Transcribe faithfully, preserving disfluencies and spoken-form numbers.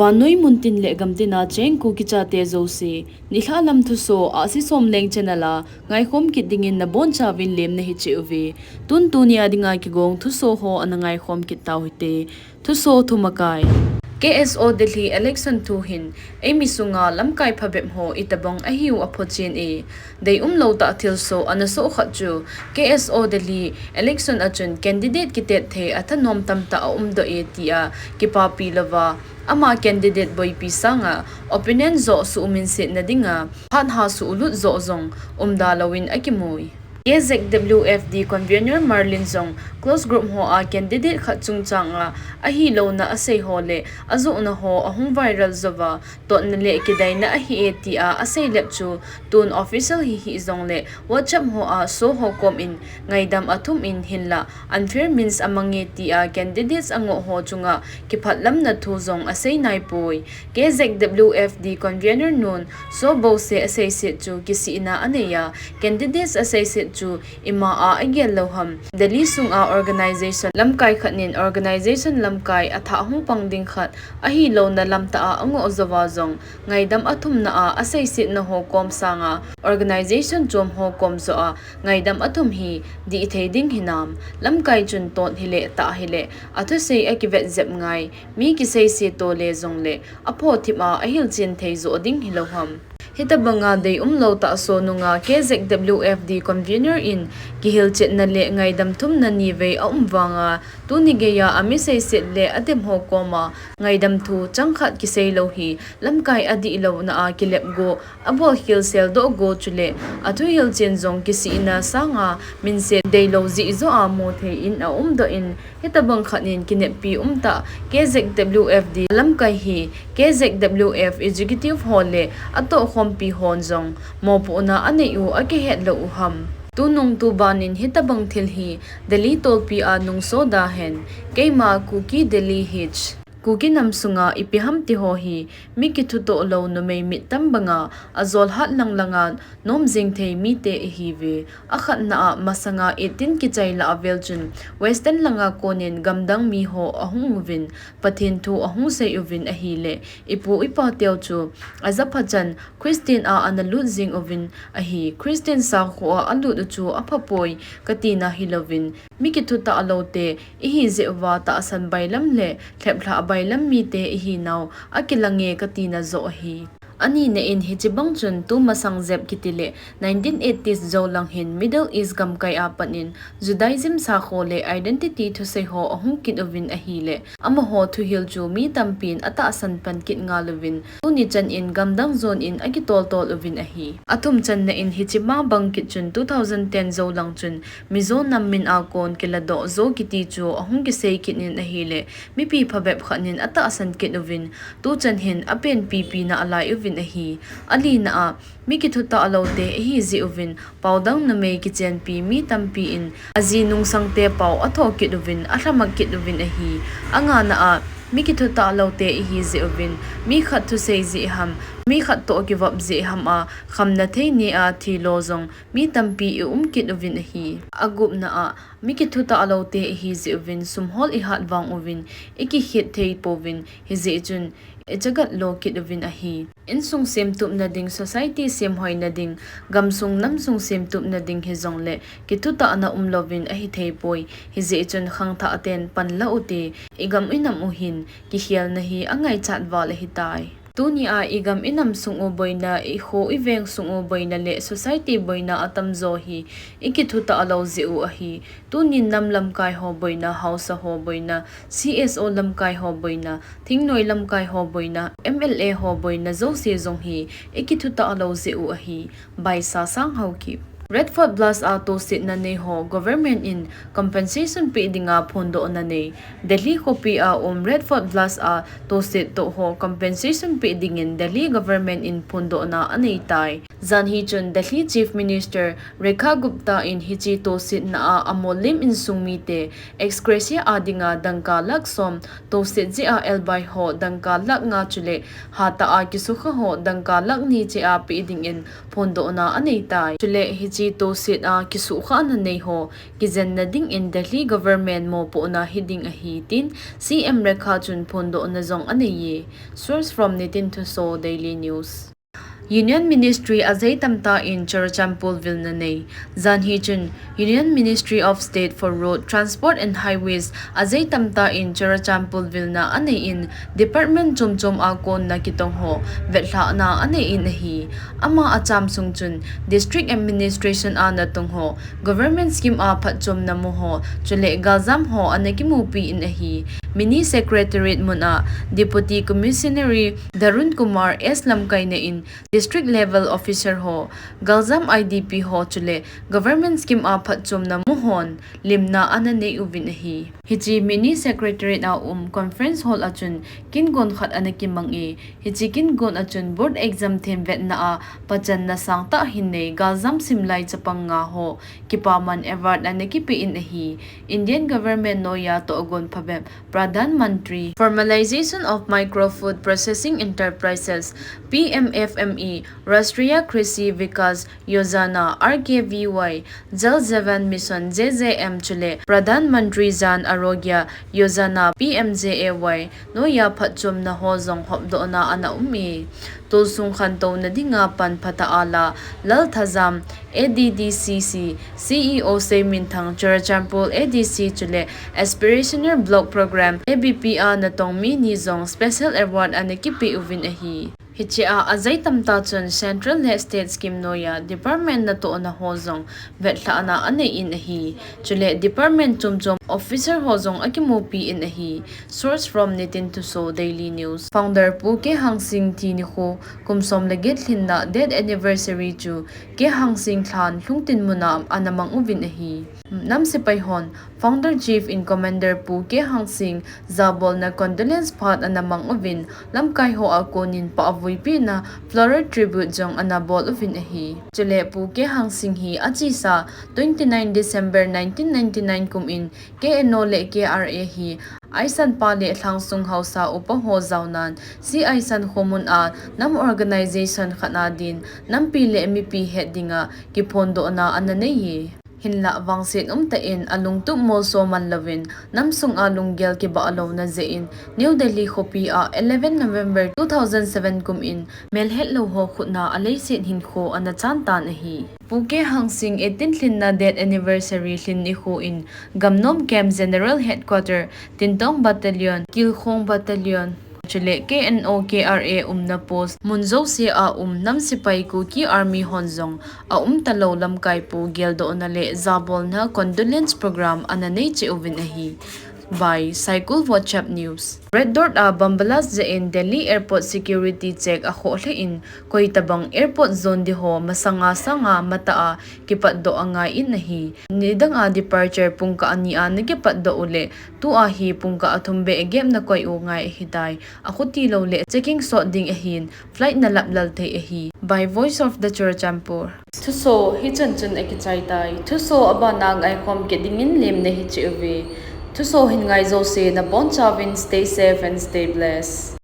Vannoi muntin le gamtina cheng Kuki chate jouse, nilhah lam thuso, Ahsi Somleng channel a ngaikhom kit dingin nabonchauvin lemna hiche uve. Tun tunia dinga kigong thuso ho ana ngaikhom kit tau hite. Thuso thumakai. K S O Delhi election thu hin, eimi sunga lamkai phabep ho itobang ahiu aphochen e. Deium lou tah thilsoh ana soh khat chu, K S O Delhi election a chun candidate kitet thei athanom tamtah aumdoh e tia kipapi louva, ama candidate boipi sanga opponent joh suhminsetna dinga phat ha suhlut joh jong umda louvin akimui. K Z W F D convener Marlin jong close group hoa candidate khat chungchanga ahilouna asei ho le ajohna ho ahung viral jouva, totna le kidaina ahi e tia asei lep chu tun official hihih jongle WhatsApp hoa soho komin ngaidam athum in hinla unfair means amange tia candidates angoh ho chunga kiphatlamna thu jong asei naipoi. K Z W F D convener nun so bouseh aseiset chu kisihna aneiya, candidates aseiset chu ima a agel lou ham. Delhi sunga organization lamkai khat nin organization lamkai athah hung pang ding khat ahilouna lamtah a angoh jouva jong ngaidam athumna a aseisetna ho kom sanga organization chom ho kom joh a ngaidam athum hi dihthei ding hinam. Lamkai chun tot hile tah hile athusei akivet jep ngai, mi kiseiset to le jongle aphothip a ahilchen thei joh ding hilou ham. Hitobanga deium lou tah so nunga K Z W F D convener in kihilchetna le ngaidam thumna nivei aum vanga, tuni geiya ami seiset le adem ho koma ngaidam thu changkhat kisei lou hi lamkai adihlouna a kilep go, abolkhel seldoh go chule athuhilchen jong kisihna sanga minset deilou jeh joh a muthei in aumdoh in, hitobang khat in kineppi umtah K Z W F D lamkai hi K Z W F executive ho le atohkhompi hon jong mopohna anei u akihet lou u ham. Tunung tuban in hitobang thil hi Delhi tolpi a nungso dahen, keima Kuki Delhi Hitch. Kuki nam sunga ipi ham ti ho hi mi kithutoh lou numei mit tam banga ajol hat langlanga nom jing thei mite ihiuve. Akhatna a masanga eighteen kichai lah avel chun Western langa konin gamdang mi ho ahung uvin, Pathen thu ahung sei uvin ahile, ipu ipa teu chu ajaphachan Christian a ana lut jing uvin ahi. Christian sakho a alut u chu aphapoi katina hilouvin, mi kithutah lou te ihi jeh uva tahsan bailam le lheplhah bailam mite ihinau akilange katina joh ahi. Anina in hiche bang chun tumasang jep kiti le nineteen eighties jou lang hin Middle East gamkai a pat in Judaism sakho le identity thusei ho ahung kit uvin ahile, amaho thuhil chu mi tampin atahsan pan kit ngal uvin, tuni chan in gamdang jon in akitol tol uvin ahi. Athum channa in hiche ma bang kit chun two thousand ten jou lang chun Mizo nam min a kon kiladoh jo kiti chu ahung kisei kit in ahile, mipi phabep khat in atahsan kit uvin, tuchan hin apenpipina alai uvin ahi. Alina a, mi kithutah lou te ihi jeh uvin, paodang numei kichenpi mi tampi in aji nungsang te pao atho kit uvin, alhamak kit uvin ahi. Angana a, mi kithutah lou te ihi jeh uvin, mi khat thusei jeh ham, mi khat toh kivop jeh ham a, khamna thei ni a thilo jong mi tampi i um kit uvin ahi. Agupna a, mi kithutah lou te ihi jeh uvin, sumhol ihat vang uvin, ikikhit thei pouvin, hijeh chun ichagat lo kit uvin ahi. Insung semtupna ding, society semhoina ding, gamsung namsung semtupna ding hijongle kithutahna umlouvin ahithei poi. Hijeh chun khangthah ten panla ute, igam inam u hin kikhelna hi angaichat val ahitai. Tunia igam inam sung u boina, ikho iveng sung u boina le society boina atamjo hi ikithutah lou jeh u ahi. Tunin nam lamkai ho boina, haosa ho boina, C S O lamkai ho boina, thingnoi lamkai ho boina, M L A ho boina jouse jong hi ikithutah lou jeh u ahi. Baisa Sang Haokip. Red Fort Blast a tosetna nei ho government in compensation pe dinga phondohna nei. Delhi khopi a um Red Fort Blast a toset toh ho compensation pe dingin Delhi government in phondohna aneitai. Jan hi chun Delhi Chief Minister Rekha Gupta in hiche tosetna a amollim insung mite ex gratia a dinga dangka lakh som, toset jeh a elbai ho dangka lakh nga chule hatah a kisukha ho dangka lakh ni cheh a pe dingin phondohna aneitai. Chule hiche Hiche tohset a kisuhkhahna nei ho kijenna dingin Delhi government mopohna hiding ahi tin C M Rekha chun phondohna jong aneiye. Source from Nitin Thuso, Daily News. Union Ministry ajai tamtah in Churachandpur vilna nei. Janhi chun Union Ministry of State for Road Transport and Highways ajai tamtah in Churachandpur vilna anei in department chomchom a konna kitong ho vetlhahna anei in ahi. Ama acham sung chun district administration a natong ho, government scheme a phatchomna mu ho, chule galjam ho ana kimupi in ahi. Mini Secretariat mun a Deputy Commissioner Darun Kumar S lamkaina in district level officer ho, galjam I D P ho chule government scheme a phatchomna mu hon limna ana nei uvin ahi. Hiche Mini Secretariat a um conference hall a chun kingon khat ana kimang e. Hiche kingon a chun board exam themvetna a pachanna sangtah hin nei galjam simlai chapang nga ho kipaman award ana kipe in ahi. Indian government noiya tohgon phabep Pradhan Mantri Formalization of Micro Food Processing Enterprises, P M F M E, Rashtriya Krishi Vikas Yojana, R K V Y, Jal Jeevan Mission, J J M, chule Pradhan Mantri Jan Arogya Yojana, P M J A Y, noiya phatchomna ho jong hopdohna ana um e. Tolsung khantouna dinga pan phatah a la Lalthajam A D D C C C E O Seiminthang Churachandpur A D C chule Aspirational Block Program A B P a natong mi ni jong special award ana kipe uvin ahi. Hiche a ajai tamtah chun central le state scheme noiya department natohna ho jong vetlhahna anei in ahi. Chule department chomchom officer ho jong akimupi in ahi. Source from Nitin Thuso, Daily News. Founder Pu Kehang Singh thi nikho kum som le get lhinna death anniversary chu Kehang Singh lhan Lhungtin mun a ana mang uvin ahi. Nam sepai hon Founder Chief in Commander Pu Kehang Singh jabolna condolence phat ana mang uvin, lamkai ho a konin pahvuipina floral tribute jong ana bol uvin ahi. Chule Pu Kehang Singh hi achesa twenty nine December nineteen ninety nine kum in K N O le K R A hi Aisan pa le Lhangsung Haosa upa ho jaonan, C. Aisan khomun a nam organization khat a din nampi le mipi het dinga kiphondohna ana nei e. Hinlah vangset umtah in alungtup molso man louvin, namsung a lunggel kibah louna jeh in, New Delhi khopi a eleven November two thousand seven kum in melhetlou ho khutna a leiset hinkho ana chan tan ahi. Pu Kehang Singh eighteen lhinna death anniversary lhin nikho in Gamnom Camp General Headquarter, Tintong Battalion, Kilkhong Battalion, chule K N O K R A umna post mun jouse a um nam sepai Kuki Army hon jong a umtalou lamkai pu geldohna le jabolna condolence program ana nei cheh uvin ahi. By Saikul WhatsApp News. Red Dot a bomb blast jeh in Delhi Airport security check akhoh lheh in, koitabang airport zone di ho masanga sanga matah a kipatdoh angai in ahi. Nidang a departure pungkah ani a nakipatdoh uleh, tua hi pungkah athum beh gap nakoi u ngai ahitai. Akhuti lou le checking sot ding ahin, flight nalap lal thei ahi. By Voice of the Churachandpur. Thuso hichan chun akichai tai. Thuso abana ngaikhom kit dingin lemna hiche uve. Thuso hin ngai jouse nabonchauvin stay safe and stay blessed.